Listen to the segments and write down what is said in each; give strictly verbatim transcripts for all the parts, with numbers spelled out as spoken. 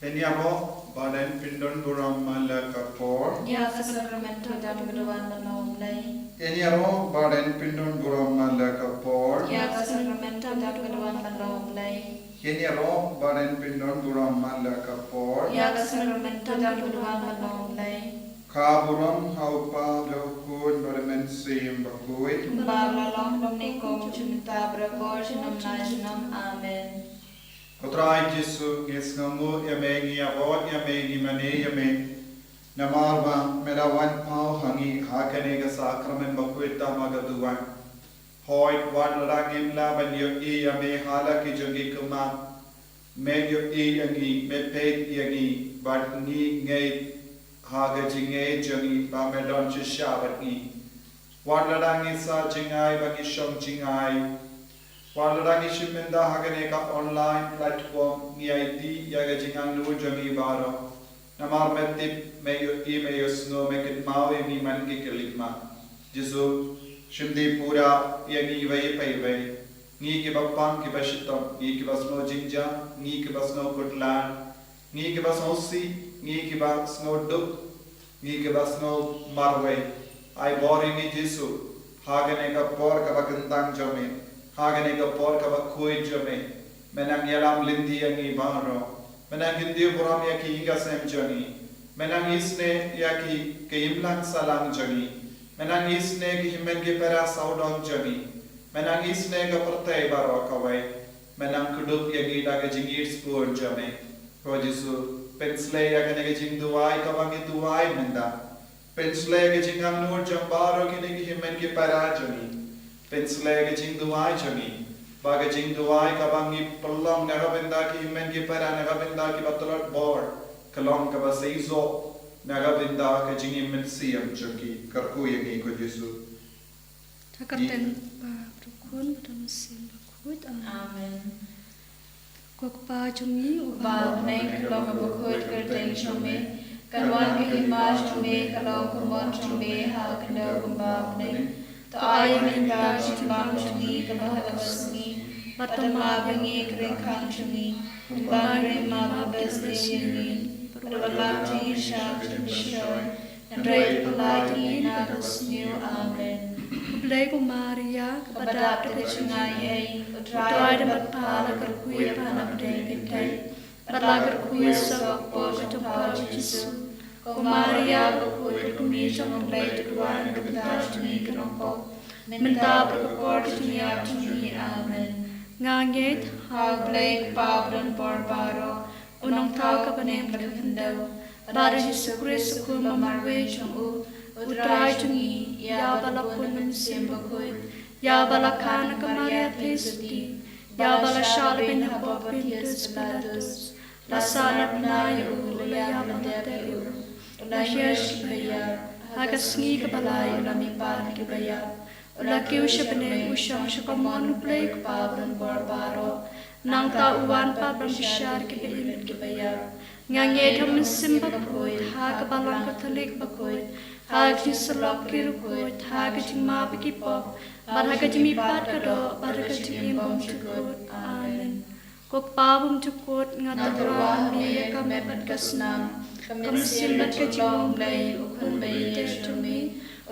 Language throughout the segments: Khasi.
Ngin ïaroh ba dang pyndon burom man la ka por. Ïa ka sakrament u dang ka duwan ban long U Blei. Ngin ïaroh ba dang pyndon burom man la ka por. Ïa ka sakrament u dang ka duwan ban long U Blei. Ngin ïaroh ba dang pyndon burom man la ka por. Ïa ka sakrament u dang ka duwan ban long U Blei. Ka burom ha u Kpa bad ha u Khun bad ha u Mynsiem Bakhuid. Kumba la long ha u bneng, kum u shynta, baroh por junom la junom. Amen. Ko Trai Jisu, ngi sngewnguh ïa me, ngi ïaroh ïa me, ngi mane ïa me. Namar ba me la wan paw ha ngi ha kane ka sakrament bakhuid tang ma ka duwan. Hooid wat la ngim lah ban ïohi ïa me ha la ki jong ki khmat, me ïohi ïa ngi, me peit ïa ngi, bad ngi ngeit ha ka jingngeit jong ngi ba me don shisha bad ngi. Wat la ngi sa jngai ba ngi shong jngai, wat la ngi shim bynta ha kane ka online platform, ngi aiti ïa ka jingangnud jong ngi baroh. Namar me tip, me ïohi, me ïohsngew, me kynmaw ïa ngi man ki khyllipmat. Jisu, shim dei pura ïa ngi iwei pa iwei. Ngi kiba pang, kiba shitom, ngi kiba sngew jingjia, ngi kiba sngew khutlai, ngi kiba sngewsih, ngi kiba sngew duk, ngi kiba sngew marwei. Ai bor ïa ngi Jisu, ha kane ka por kaba kyntang jong me, ha kane ka por kaba khuid jong me. Me nang ïalam lynti ïa ngi baroh. Me nang kyntiew burom ïa ki ïing ki sem jong ngi. Me nang isynei ïa ki, ki imlang sahlang jong ngi. Me nang isynei ki hynmen ki para sawdong jong ngi. Me nang isynei ka pyrthei baroh kawei. Me nang kdup ïa ngi da ka jingïeit sbun jong me. Ko Jisu, pynshlei ïa kane ka jingduwai kaba ngi duwai mynta. Pynshlei ka jingangnud jong baroh kine ki hynmen ki para jong ngi. Pynshlei ka jingduwai jong ngi. Ba ka jingduwai kaba ngi pynlong na ka bynta ki hynmen ki para, na ka bynta kiba tlot bor, ka long kaba seisoh na ka bynta ka jingim mynsiem jong ki. Kyrkhu ïa ngi ko Jisu. Ha ka kyrteng u Kpa bad u Khun bad u Mynsiem Bakhuid. Amen. Amen. Ko Kpa jong ngi uba ha bneng, ka long kaba khuid ka kyrteng jong me. Kan wan ka hima jong me, kan long ka mon jong me ha ka khyndew kumba ha bneng. To ai ïa ngi mynta ka jingpang jong ngi kaba ha kaba sngi. Bad to map ïa ngi ha ka riewkhang jong ngi, kumba ngi map ïa kiba sngewsih ïa ngi. Bad wat lam jong ngi sha ka jingpynshoi, hynrei to pynlait ïa ngi na ka dohsniew. Amen. Khublei ko Maria, kaba dap da ka jingaiei, U Trai u don bad pha, la kyrkhu ïa pha na pdeng ki khynnah, bad la kyrkhu ïa u soh ka por jong pha u Jisu. Ko Maria bakhuid, ka kmie jong U Blei, to duwai na ka bynta jong ngi ki nongpop, mynta bad ha ka por ka jingïap jong ngi. Amen. Nga ngeit ha U Blei Kpa badonbor baroh, U Nongthaw ka bneng bad ka khyndew, bad ha U Jisu Khrist u Khun ba marwei jong u, U Trai jong ngi, ïa uba la pun da U Mynsiem Bakhuid, ïa uba la kha na ka Maria Theisotti, ïa uba la shah lehbeiñ hapoh Pontius Pilatus, la sahnarphna ïa u, u la ïap, la lynter ïa u, u la hiar sha kiba ïap, ha ka sngi kaba lai u la mihpat na kiba ïap, u la kiew sha bneng, u shong sha ka mon U Blei Kpa badonbor baroh. Nangta u wan pat ban bishar ïa kiba im bad kiba ïap. Nga ngeit ha U Mynsiem Bakhuid, ha ka Balang Katholik bakhuid, ha ka jingsyllok ki riewkhuid, ha ka jingmap ïa ki pop, bad ha ka jingmihpat ka doh, bad ha ka jingim bymjukut. Amen. Ko Kpa bymjukut, nga tyrwa ha me ïa ka met bad ka snam, ka mynsiem bad ka jinglong Blei, U Khun ba ïeit jong me,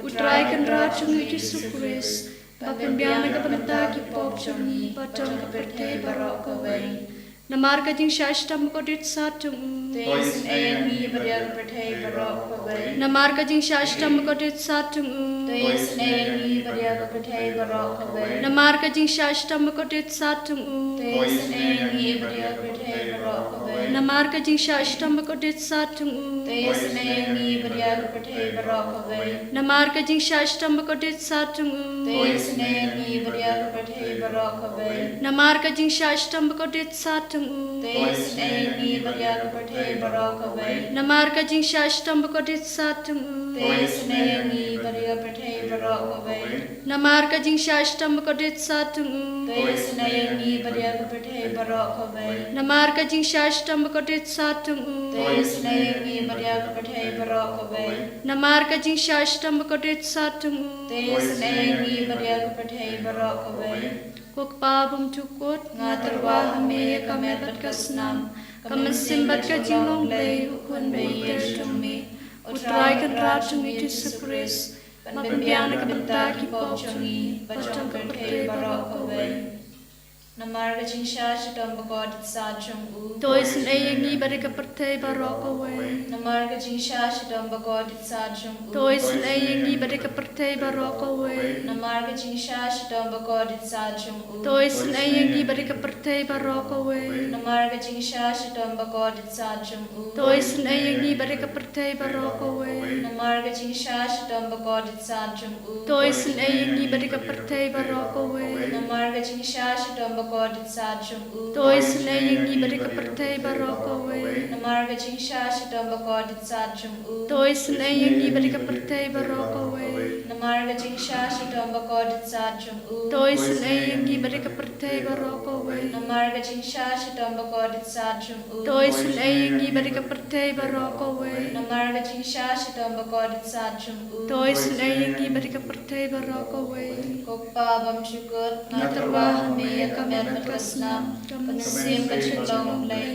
U Trai Kynrad jong ngi U Jisu Khrist, ba pynbiang na ka bynta ki pop jong ngi bad jong ka pyrthei baroh kawei. Namar ka jingshah shitom bakordit sat jong u. To isynei ïa ngi bad ïa ka pyrthei baroh kawei. Namar ka jingshah shitom bakordit sat jong u. To isynei ïa ngi bad ïa ka pyrthei baroh kawei. Namar ka jingshah shitom bakordit sat jong u. To isynei ïa ngi bad ïa ka pyrthei baroh kawei. Namar ka jingshah shitom bakordit sat jong u. To isynei ïa ngi bad ïa ka pyrthei baroh kawei. Namar ka jingshah shitom bakordit sat jong u. To isynei ïa ngi bad ïa ka pyrthei baroh kawei. Namar ka jingshah shitom bakordit sat jong u. To isynei ïa ngi bad ïa ka pyrthei baroh kawei. Namar ka jingshah shitom bakordit sat jong u. To isynei ïa ngi bad ïa ka pyrthei baroh kawei. Namar ka jingshah shitom bakordit sat jong u. To isynei ïa ngi bad ïa ka pyrthei baroh kawei. Namar ka jingshah shitom bakordit sat jong u. To isynei ïa ngi bad ïa ka pyrthei baroh kawei. Namar ka jingshah shitom bakordit sat jong u. To isynei ïa ngi bad ïa ka pyrthei baroh kawei. Ko Kpa bymjukut, nga tyrwa ha me ïa ka met bad ka snam, ka mynsiem bad ka jinglong Blei, U Khun baieit jong me, U Trai Kynrad jong ngi Jisu Khrist, ban pynbiang na ka bynta ki pop jong ngi bad jong ka pyrthei baroh kawei. Namar ka jingshah shitom bakordit sad jong u, to isynei ïa ngi bad ïa ka pyrthei baroh kawei. Namar ka jingshah shitom bakordit sad jong u, to isynei ïa ngi bad ïa ka pyrthei baroh kawei. Namar ka jingshah shitom bakordit sad jong u, to isynei ïa ngi bad ïa ka pyrthei baroh kawei. Namar ka jingshah shitom bakordit sad jong u, to isynei ïa ngi bad ïa ka pyrthei baroh kawei. Namar ka jingshah shitom bakordit sad jong u, to isynei ïa ngi bad ïa ka pyrthei baroh kawei. Namar ka jingshah shitom bakordit sad jong u, to isynei ïa ngi bad ïa ka pyrthei baroh kawei. Namar ka jingshah shitom bakordit sad jong u, to isynei ïa ngi bad ïa ka pyrthei baroh kawei. Namar ka jingshah shitom bakordit sad jong u, to isynei ïa ngi bad ïa ka pyrthei baroh kawei. Namar ka jingshah shitom bakordit sad jong u, to isynei ïa ngi bad ïa ka pyrthei baroh kawei. Namar ka jingshah shitom bakordit sad jong u, to isynei ïa ngi bad ïa ka pyrthei baroh kawei. Ko Kpa bymjukut, nga tyrwa ha me ïa ka met bad ka snam, ka mynsiem bad ka jinglong Blei,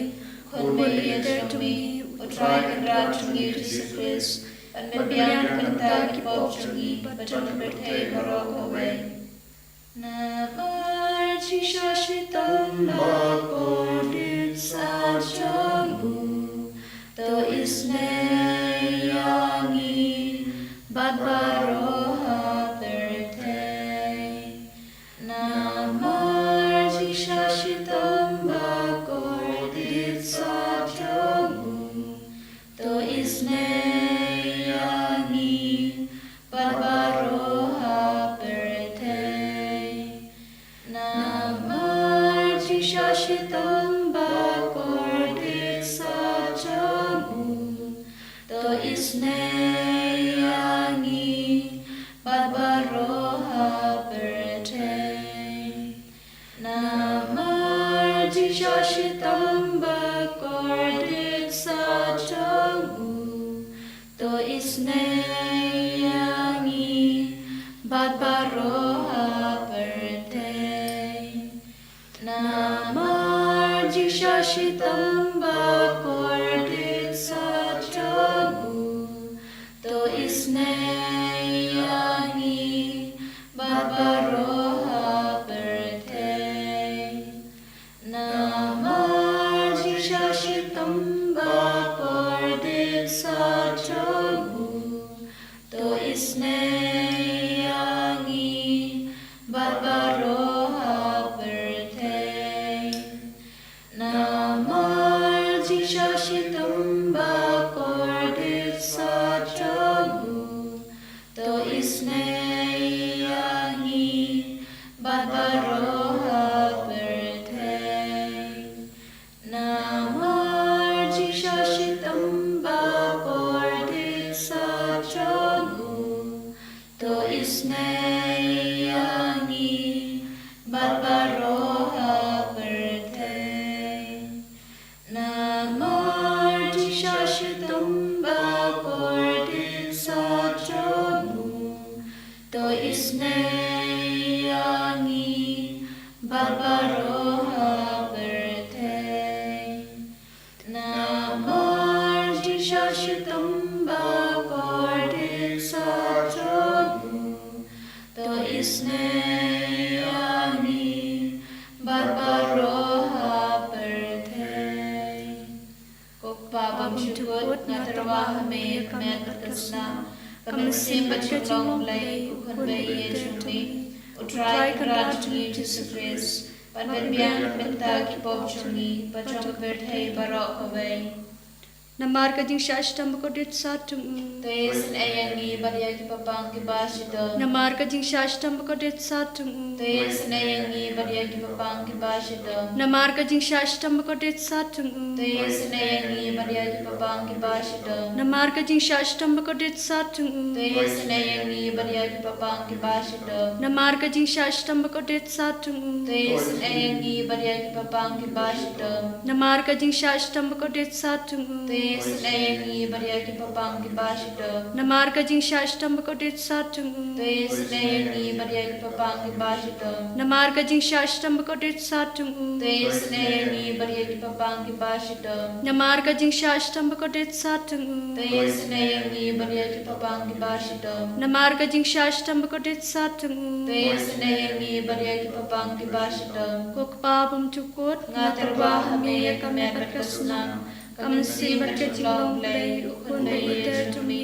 U Khun baieit jong me, U Trai Kynrad jong ngi Jisu Khrist, ban pynbiang na ka bynta ki pop jong ngi bad jong ka pyrthei baroh kawei. Namar jingshah shitom bakordit sad jong u, to isynei ïa ngi bad baroh ha pyrthei. Namar jingshah shitom bakordit sad jong u, to isynei ïa ngi bad baroh ha pyrthei. Namar jingshah shitom bakordit sad jong u, to isynei ïa ngi bad baroh ha pyrthei. Namar jingshah shitom bakordit sad jong u, to isynei ïa ngi bad baroh ha pyrthei. Namar jingshah shitom bakordit sad jong u, to isynei ïa ngi bad baroh ha pyrthei. Namar jingshah shitom bakordit sad jong u, to isynei ïa ngi bad baroh ha pyrthei. Namar jingshah shitom bakordit sad jong u, to isynei ïa ngi bad baroh ha pyrthei. Namar jingshah shitom bakordit sad jong u, to isynei ïa ngi bad baroh ha pyrthei. Namar jingshah shitom bakordit sad jong u, to isynei ïa ngi bad baroh ha pyrthei. Namar jingshah shitom bakordit sad jong u, to isynei ïa ngi bad baroh ha pyrthei. Ko Kpa bymjukut, nga tyrwa ha me ïa ka met bad ka snam, ka mynsiem bad ka jinglong Blei, U Khun baieit jong me, U Trai Kynrad jong ngi Jisu Khrist, ban pynbiang na ka bynta ki pop jong ngi bad jong ka pyrthei baroh kawei. Namar ka jingshah shitom bakordit sad jong u, to isynei ïa ngi bad ïa ki paidbah kiba shitom. Namar ka jingshah shitom bakordit sad jong u, to isynei ïa ngi bad ïa ki paidbah kiba shitom. Namar ka jingshah shitom bakordit sad jong u, to isynei ïa ngi bad ïa ki paidbah kiba shitom. Namar ka jingshah shitom bakordit sad jong u, to isynei ïa ngi bad ïa ki paidbah kiba shitom. Namar ka jingshah shitom bakordit sad jong u, to isynei ïa ngi bad ïa ki paidbah kiba shitom. Namar ka jingshah shitom bakordit sad jong u, to Isynei ïa ngi bad ïa ki paidbah kiba shitom. Namar ka jingshah shitom bakordit sat jong u. To isynei ïa ngi bad ïa ki paidbah kiba shitom. Namar ka jingshah shitom bakordit sat jong u. To isynei ïa ngi bad ïa ki paidbah kiba shitom. Namar ka jingshah shitom bakordit sat jong u. To isynei ïa ngi bad ïa ki paidbah kiba shitom. Namar ka jingshah shitom bakordit sat jong u. To isynei ïa ngi bad ïa ki paidbah kiba shitom. Ko Kpa bymjukut, nga tyrwa ha me ïa ka met bad ka snam, ka mynsiem bad ka jinglong Blei, U Khun ba ïeit jong me,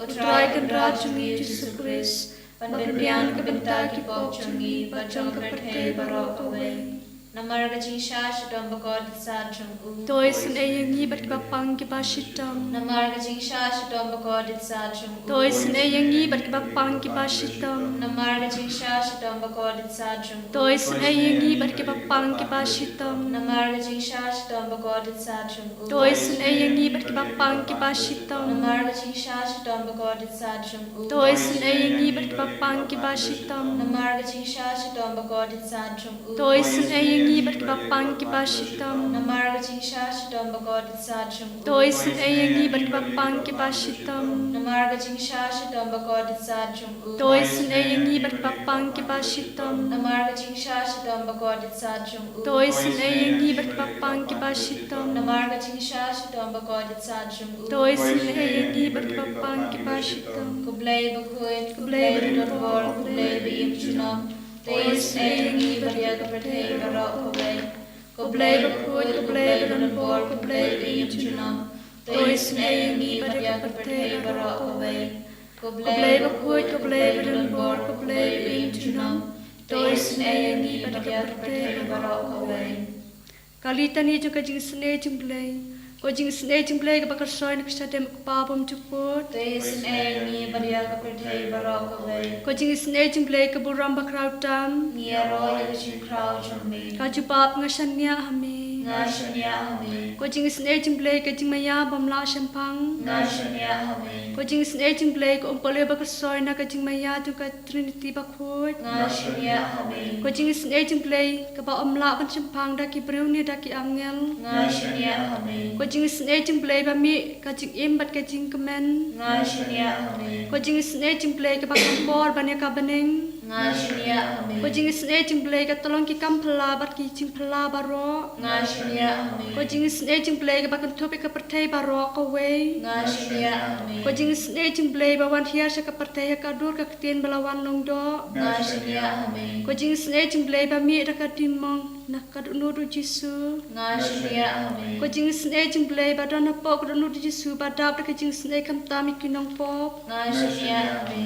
U Trai Kynrad jong ngi Jisu Khrist, ban pynbiang na ka bynta ki pop jong ngi bad jong ka pyrthei baroh kawei. Namar ka jingshah shitom bakordit sat jong u. To isynei ïa ngi bad ki paidbah kiba shitom. Namar ka jingshah shitom bakordit sat jong u. To isynei ïa ngi bad ki paidbah kiba shitom. Namar ka jingshah shitom bakordit sat jong u. To isynei ïa ngi bad ki paidbah kiba shitom. Namar ka jingshah shitom bakordit sat jong u. To isynei ïa ngi bad ki paidbah kiba shitom. Namar ka jingshah shitom bakordit sat jong u. To isynei ïa ngi bad ki paidbah kiba shitom. Namar ka jingshah shitom bakordit sat jong u. To isynei ïa ngi bad ki paidbah kiba shitom. Namar ka jingshah shitom bakordit sat jong u. To isynei ïa ngi bad ki paidbah kiba shitom. Namar ka jingshah shitom bakordit sat jong u. To isynei ïa ngi bad ki paidbah kiba shitom. Namar ka jingshah shitom bakordit sat jong u. To isynei ïa ngi bad ki paidbah kiba shitom. Namar ka jingshah shitom bakordit sat jong u. To isynei ïa ngi bad ki paidbah kiba shitom. Ko Blei bakhuid, ko Blei badonbor, ko Blei ba im junom. To isynei ïa ngi bad ïa ka pyrthei baroh kawei. Ko Blei bakhuid, ko Blei badonbor, ko Blei ba im junom. To isynei ïa ngi bad ïa ka pyrthei baroh kawei. Ko Blei bakhuid, ko Blei badonbor, ko Blei ba im junom. To isynei ïa ngi bad ïa ka pyrthei baroh kawei. Ka litani jong ka jingisynei jong Blei. Ko jingisynei jong Blei kaba kyrsoi na ka shadem, ko Kpa bymjukut. To isynei ïa ngi bad ïa ka pyrthei baroh kawei. Ko jingisynei jong Blei, ko Burom bakhraw tam. Ngi ïaroh ïa ka jingkhraw jong me. Ka jubab, nga shaniah ha me. Nga shaniah ha me. Ko jingisynei jong Blei, ka jingmaïa bym lah shemphang. Nga shaniah ha me. Ko jingisynei jong Blei, ko Umpohliew ba kyrsoi na ka jingmaïa jong ka Trinity bakhuid. Nga shaniah ha me. Ko jingisynei jong Blei, kaba ym lah ban shemphang da ki briew ne da ki angel. Nga shaniah ha me. Ko jingisynei jong Blei, ba mih ka jingim bad ka jingkmen. Nga shaniah ha me. Ko jingisynei jong Blei, kaba kham por ban ïa ka bneng. Nga shaniah ha me. Ko jingisynei jong Blei, ka tyllong ki kam phylla bad ki jingphylla baroh. Nga shaniah ha me. Ko jingisynei jong Blei, kaba kynthup ïa ka pyrthei baroh kawei. Nga shaniah ha me. Ko jingisynei jong Blei, ba wan hiar sha ka pyrthei ha ka dur ka ktien ba la wan long doh. Nga shaniah ha me. Ko jingisynei jong Blei, ba mih da ka diengmong na ka dohnud U Jisu. Nga shaniah ha me. Ko jingisynei jong Blei, ba don hapoh ka dohnud U Jisu, ba dap da ka jingisynei khamtam ïa ki nongpop. Nga shaniah ha me.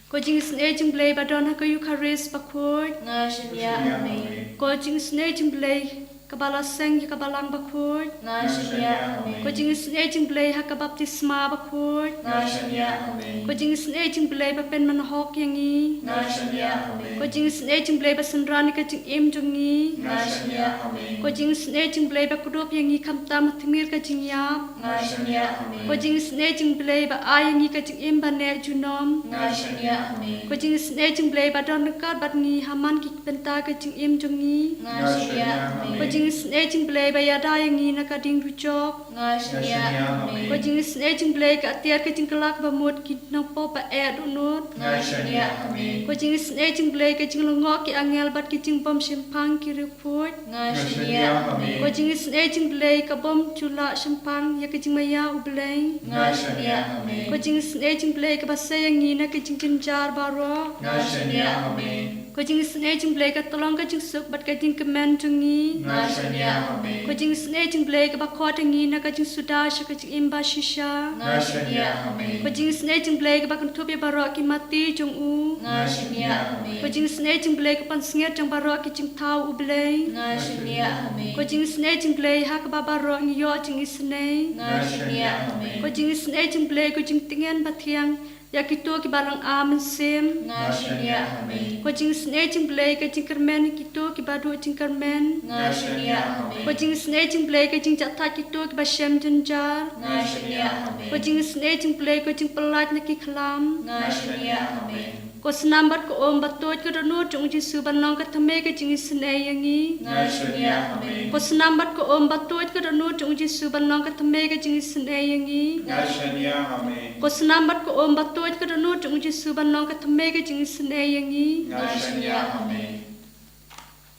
Ko jingisynei jong Blei, ba don ha ka Eukharist bakhuid. Nga shaniah ha me. Ko jingisynei jong Blei, kaba la seng ïa ka balang bakhuid. Nga shaniah ha me. Ko jingisynei jong Blei, ha ka baptisma bakhuid. Nga shaniah ha me. Ko jingisynei jong Blei, ba pynmynhok ïa ngi. Nga shaniah ha me. Ko jingisynei jong Blei, ba synran ïa ka jingim jong ngi. Nga shaniah ha me. Ko jingisynei jong Blei, ba kdup ïa ngi khamtam ha tmier ka jingïap. Nga shaniah ha me. Ko jingisynei jong Blei, ba ai ïa ngi ka jingim ba neh junom. Nga shaniah ha me. Ko jingisynei jong Blei, ba don ryngkat bad ngi ha man ki bynta ka jingim jong ngi. Nga shaniah ha me. Ko jingisynei jong Blei, ba ïada ïa ngi na ka ding dujok. Nga shaniah ha me. Ko jingisynei jong Blei, ka atiar ka jingkylla kaba mut ki nongpop ba eh dohnud. Nga shaniah ha me. Ko jingisynei jong Blei, ka jinglyngngoh ki angel bad ki jingbym shemphang ki riewkhuid. Nga shaniah ha me. Ko jingisynei jong Blei, ka bym ju lah shemphang ïa ka jingmaïa U Blei. Nga shaniah ha me. Ko jingisynei jong Blei, kaba sei ïa ngi na ka jingjynjar baroh. Nga shaniah ha me. Ko jingisynei jong Blei, ka tyllong ka jingsuk bad ka jingkmen jong ngi. Nga shaniah ha me. Ko jingisynei jong Blei, kaba khot ïa ngi na ka jingsuda sha ka jingim ba shisha. Nga shaniah ha me. Ko jingisynei jong Blei, kaba kynthup ïa baroh ki mati jong u. Nga shaniah ha me. Ko jingisynei jong Blei, ka pansngiat jong baroh ki jingthaw U Blei. Nga shaniah ha me. Ko jingisynei jong Blei, ha kaba baroh ngi ïoh jingisynei. Nga shaniah ha me. Ko jingisynei jong Blei, ko jingtngen ba thiang ïa kito kiba long ar mynsiem. Nga shaniah ha me. Ko jingisynei jong Blei, ka jingkyrmen ïa kito kiba duh jingkyrmen. Nga shaniah ha me. Ko jingisynei jong Blei, ka jingjahthait kito kiba shem jynjar. Nga shaniah ha me. Ko jingisynei jong Blei, ko jingpyllait na ki khlam. Nga shaniah ha me. Ko snam bad ko um ba tuid ka dohnud jong u Jisu ban long ka thymmei ka jingisynei ïa ngi. Nga shaniah ha me. Ko snam bad ko um ba tuid ka dohnud jong u Jisu ban long ka thymmei ka jingisynei ïa ngi. Nga shaniah ha me. Ko snam bad ko um ba tuid ka dohnud jong u Jisu ban long ka thymmei ka jingisynei ïa ngi. Nga shaniah ha me.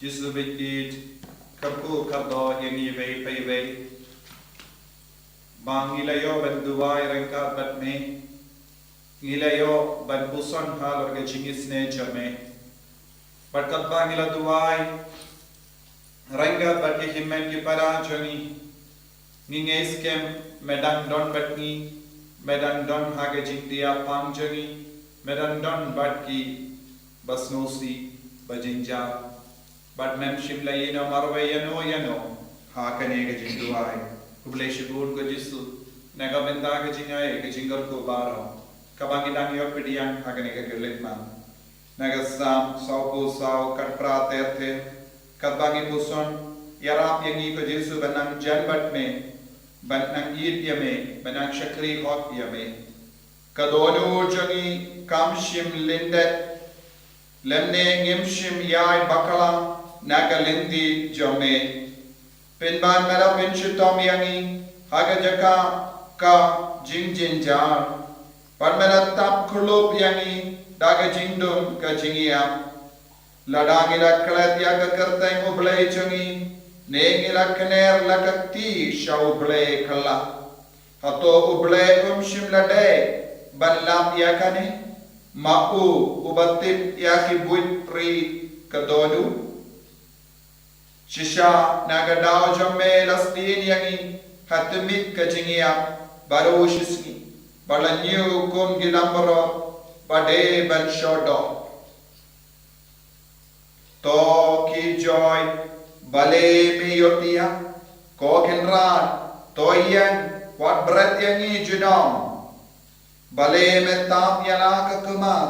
Jisu bit it, kyrkhu kyrdoh ïa ngi iwei pa iwei. Ba ngi la ïoh ban duwai ryngkat bad me. Ngi la ïoh ban puson halor ka jingisynei jong me. Bad katba ngi la duwai ryngkat bad ki hynmen ki para jong ngi, ngi ngeit skhem me dang don bad ngi, me dang don ha ka jingdiapang jong ngi, me dang don bad ki ba sngewsih, ba jynjar. Bad mem shym la ïehnoh marwei ïano ïano ha kane ka jingduwai. Khublei shibun ko Jisu na ka bynta ka jingai ka jingkyrkhu baroh kaba ngi dang ïoh pdiang ha kane ka Christmas. Na ka Salm sawphew saw, khatphra ter ter, katba ngi puson, ïarap ïa ngi ko Jisu ban nang jan bad me, ban nang ïeit ïa me, ban nang shakri hok ïa me. Ka dohnud jong ngi kam shym lyndet, lymne ngim shym ïai bakla na ka lynti jong me. Pynban me la pynshitom ïa ngi ha ka jaka ka jingjynjar, bad me la tap khlop ïa ngi da ka jingdum ka jingïap. Lada ngi la klet ïa ka kyrteng U Blei jong ngi, ne ngi la kner la ka kti sha u blei kylla, hato U Blei um shym la dei ban lap ïa kane? Ma u uba tip ïa ki buit ri ka dohnud? Shisha na ka daw jong me la sdien ïa ngi ha tmier ka jingïap baroh shi sngi, ba la ñiew kum ki lambrot ba dei ban shoh doh. To ki joi, balei me ïohthiah? Ko Kynrad, to ïeng, wat bret ïa ngi junom. Balei me tap ïa la ka khmat?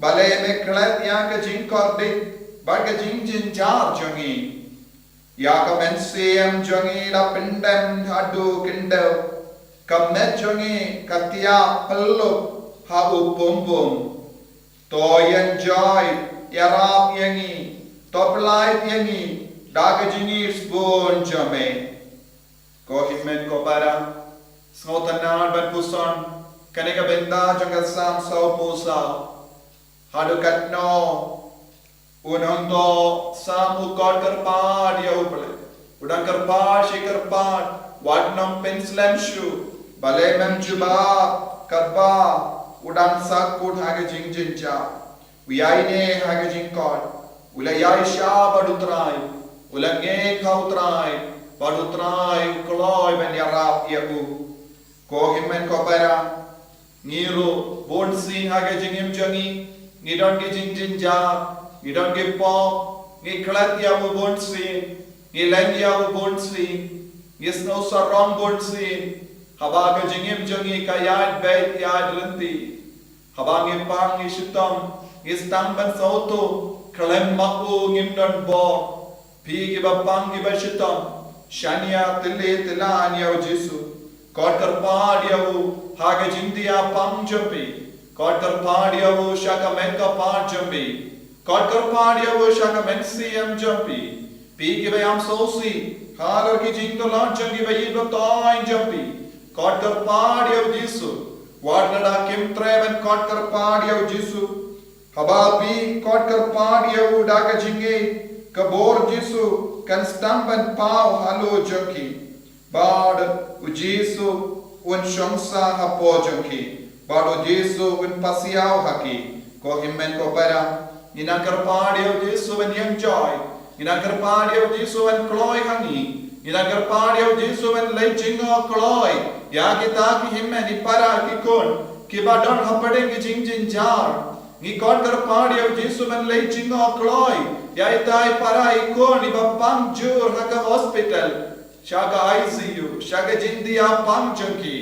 Balei me klet ïa ka jingkordit bad ka jingjynjar jong ngi? Ïa ka mynsiem jong ngi la pyndem haduh khyndew, ka met jong ngi ka thiah pyllup ha u pumbum. To ïeng joi, ïarap ïa ngi, to pyllait ïa ngi da ka jingïeit bun jong me. Ko hynmen ko para, sngewtynnad ban puson kane ka bynta jong ka Salm sawphew saw. Haduh katno u nongthoh Salm u khot kyrpad ïa U Blei, u dang kyrpad shi kyrpad, wat nang pynslem shuh, balei mem jubab, katba u dang sahkut ha ka jingjynjar. U ïaineh ha ka jingkhot, u la ïaishah bad U Trai, u la ngeit ha U Trai, bad U Trai u kloi ban ïarap ïa u. Ko hynmen ko para, ngi ruh bunsien ha ka jingim jong ngi, ngi don ki jingjynjar, ngi don ki pop, ngi klet ïa u bunsien, ngi len ïa u bunsien, ngi sngewsarong bunsien, haba ka jingim jong ngi ka ïaid beit ïaid lynti. Haba ngi pang ngi shitom, ngi sdang ban sngewthuh, khlem ma u ngim don bor. Phi kiba pang kiba shitom, shaniah tylli tyllan ïa u Jisu. Khot kyrpad ïa u ha ka jingdiapang jong phi. Khot kyrpad ïa u sha ka met ka phad jong phi. Khot kyrpad ïa u sha ka mynsiem jong phi. Phi kiba ïam sngewsih halor ki jingtlot jong kiba ïeit ba thoiñ jong phi. Khot kyrpad ïa u Jisu. Wat lada kim treh ban khot kyrpad ïa u Jisu, haba phi khot kyrpad ïa u da ka jingngeit, ka bor Jisu kan sdang ban paw halor jong ki. Bad u Jisu un shong sah hapoh jong ki. Bad u Jisu un pasiaw ha ki. Ko hynmen ko para, ngi nang kyrpad ïa u Jisu ban ïeng joi. Ngi nang kyrpad ïa u Jisu ban kloi ha ngi. Ngi nang kyrpad ïa u Jisu ban leit jngoh kloi ïa kita ki hynmen, ki para, ki khun kiba don hapdeng ki jingjynjar. Ngi khot kyrpad ïa u Jisu ban leit jngoh kloi ïa ita i para i khun iba pang jur ha ka hospital, sha ka I C U, sha ka jingdiapang jong ki,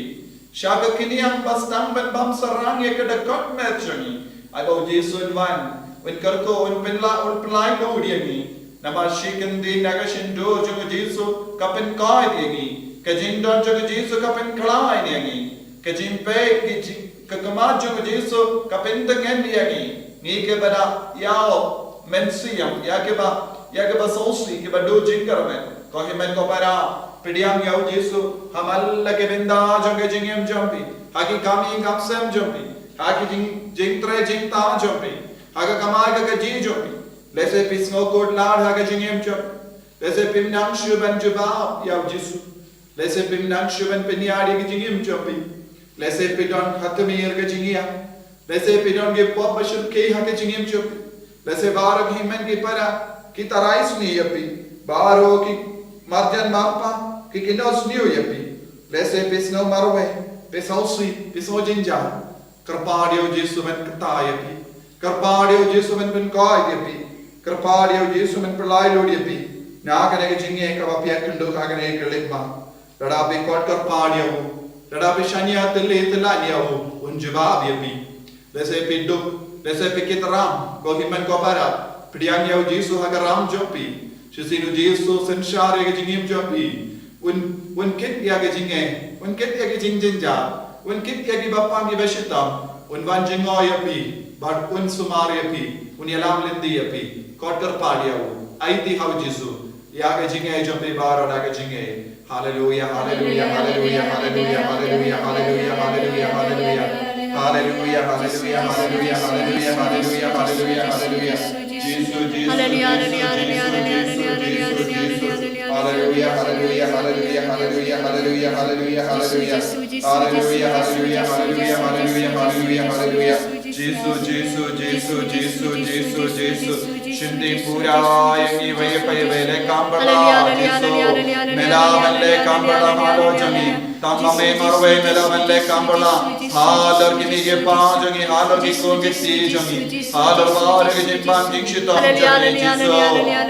sha ka khñiang ba sdang ban bam sarang ïa ka dkhot met jong ngi. Ai ba u Jisu un wan, un kyrkhu, un pynlah, un pynlait lut ïa ngi. Namar shi kyndit na ka shyntur jong u Jisu ka pynkoit ïa ngi. Ka jingdon jong u Jisu ka pynkhlaiñ ïa ngi. Ka jingpeit, ka jing, ka khmat jong u Jisu ka pyntngen ïa ngi. Ngi kiba da ïoh mynsiem, ïa kiba, ïa kiba sngewsih, kiba duh jingkyrmen. Ko hynmen ko para, pdiang ïa u Jisu ha man la ki bynta jong ka jingim jong phi, ha ki kam ïing kam sem jong phi, ha ki jing, jingtrei jingtah jong phi, ha ka kamai ka kajih jong phi. Lehse phi sngewkhuslai ha ka jingim jong phi. Lehse phim nang shuh ban jubab ïa u Jisu. Lehse phim nang shuh ban pynïaid ïa ka jingim jong phi. Lehse phi don ha tmier ka jingïap. Lehse phi don ki pop ba shyrkhei ha ka jingim jong phi. Lehse baroh ki hynmen ki para ki tharai sniew ïa phi. Baroh ki marjan marpa ki kynnoh sniew ïa phi. Lehse phi sngew marwei, phi sngewsih, phi sngew jynjar. Kyrpad ïa u Jisu ban kyrteng ïa phi. Kyrpad ïa u Jisu ban pynkhuid ïa phi. Kyrpad ïa u Jisu ban pynlait lut ïa phi. Na kane ka jingeh kaba phi ïakynduh ha kane ka khyllipmat. Lada phi khot kyrpad ïa u, lada phi shaniah tyllai tyllai ïa u, un jubab ïa phi. Lehse phi duk, lehse phi kit ram, ko hynmen ko para, pdiang ïa u Jisu ha ka ram jong phi. Shisien u Jisu synshar ïa ka jingim jong phi. Un, un kit ïa ka jingeh, un kit ïa ka jingjynjar, un kit ïa kiba pang kiba shitom, un wan jngoh ïa phi, bad un sumar ïa phi, un ïalam lynti ïa phi. Khot kyrpad ïa u, aiti ha u Jisu, ïa ka jingeh jong phi baroh da ka jingeh. Haleluia, haleluia, haleluia, haleluia, haleluia, haleluia, haleluia, haleluia. Haleluia, haleluia, haleluia, haleluia, haleluia, haleluia. Jisu, Jisu, Jisu, Jisu, Jisu, Jisu, Jisu. Haleluia, haleluia, haleluia, haleluia, haleluia, haleluia, haleluia, haleluia. Haleluia, haleluia, haleluia, haleluia, haleluia, haleluia. Jisu, Jisu, Jisu, Jisu, Jisu, Jisu. Shim ding pura ïa ngi iwei pa iwei, leh kam bha la Jisu. Me la ban leh kam bha la halor jong ngi. Tang ma me marwei me la ban leh kam bha la halor ki kmie ki kpa jong ngi, halor ki khun ki kti jong ngi, halor baroh ki jingbam jingshitom jong ngi Jisu.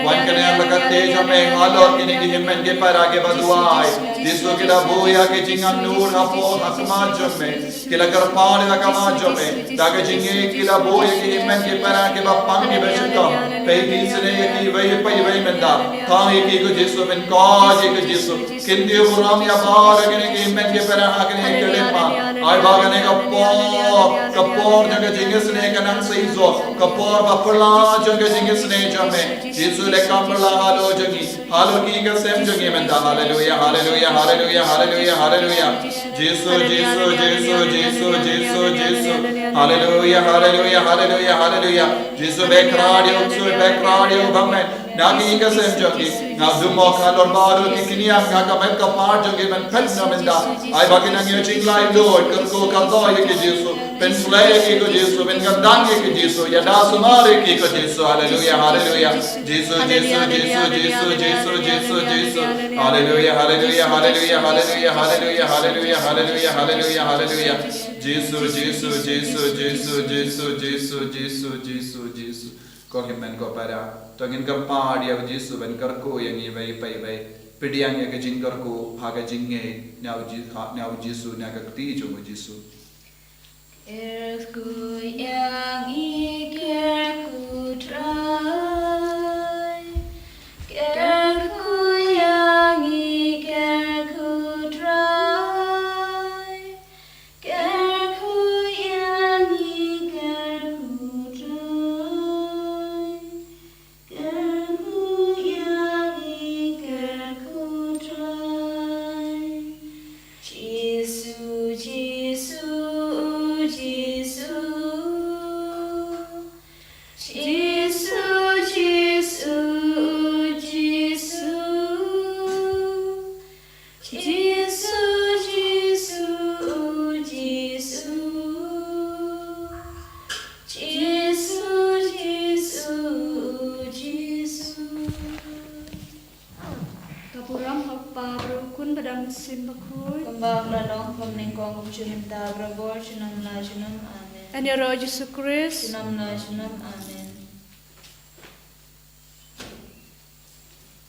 Wan kane la ka kti jong me halor kine ki hynmen ki para kiba duwai. Jisu ki la buh ïa ki jingangnud hapoh ha khmat jong me. Ki la kyrpad ïa ka khmat jong me. Da ka jingngeit ki la buh ïa ki hynmen ki para kiba pang kiba shitom. Peit isynei ïa ki iwei pa iwei mynta. Tang ïa ki ko Jisu, pynkhuid ïa ki ko Jisu. Kyntiew burom ïa baroh kine ki hynmen ki para ha kane ka khyllipmat. Ai ba kane ka por, ka por jong ka jingisynei ka nang sa ïoh. Ka por ba phylla jong ka jingisynei jong me. Jisu leh kam bha la halor jong ngi. Halor ki ïing ki sem jong ngi mynta. Haleluia, haleluia, haleluia, haleluia, haleluia. Jisu, Jisu, Jisu, Jisu, Jisu, Jisu. Haleluia, haleluia, haleluia, haleluia. Jisu beh kyrpad ïa u, Jisu beh kyrpad ïa u bad me. Na ki ïing ki sem jong ngi. Nga dum mo halor baroh ki kñia, nga ka met ka par jong ngi ban pynlait mynta. Ai ba kin nang ïoh jinglaitluid, kyrkhu kyrdoh ïa ki Jisu. Pynslem ïa ki ko Jisu, pynkyndang ïa ki Jisu, ïada sumar ïa ki ko Jisu. Haleluia, haleluia. Jisu, Jisu, Jisu, Jisu, Jisu, Jisu, Jisu. Haleluia, haleluia, haleluia, haleluia, haleluia, haleluia, haleluia, haleluia, haleluia. Jisu, Jisu, Jisu, Jisu, Jisu, Jisu, Jisu, Jisu, Jisu. Ko hynmen ko para, to ngin kyrpad ïa u Jisu ban kyrkhu ïa ngi iwei pa iwei. Pdiang ïa ka jingkyrkhu ha ka jingngeit na u Ji-, ha, na u Jisu, na ka kti jong u Jisu. Kyrkhu ïa ngi, kyrkhu Trai. Kyrkhu ïa ngi, kyrkhu Trai. Kyrkhu ïa ngi, kyrkhu Trai. Kyrkhu ïa ngi, kyrkhu Trai. Jisu, Jisu, Jisu. Jisu, Jisu, Jisu. Jisu, Jisu, Jisu. Jisu, Jisu, Jisu. Ka burom ha u Kpa bad u Khun bad u Mynsiem Bakhuid. Kumba la long, kumba nyngkong, kumjuh mynta, barabor, junom la junom. Amen. Yn ïaroh Jisu Khrist. Junom la junom. Amen.